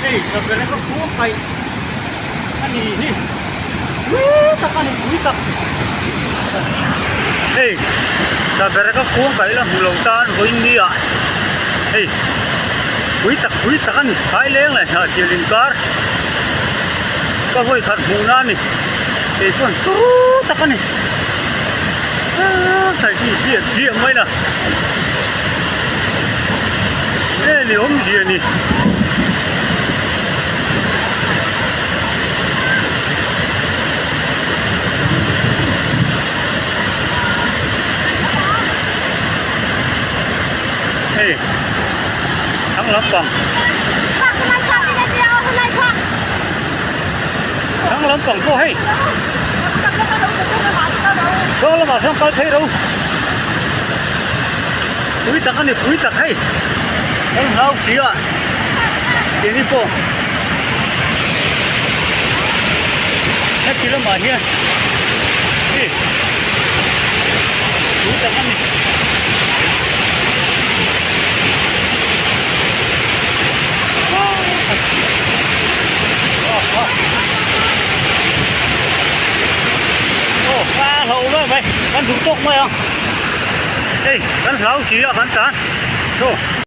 Hei sabereka khuang kaih a ni hi pui tak a ni pui tak hei sabereka khuang kaih la hmu lo tan vawiin ni ah hei pui tak pui tak a ni phaileng leh hnahchial inkar ka vawi khat hmuh na a ni kei chuan turu tak a ni aaa sai hi hliah hliah mai la. Nge ni awmzia ni. Hei thlang lampang thlang lampang pawh hei thlang lamah sawn kal phei ro. Pui tak a ni pui tak hei kan hlau si a keini pawh heti lamah hian hei pui tak a ni. Aw a hlauh mai mai kan duh tawk mai ang. Hei kan hlau si a kan tan chaw.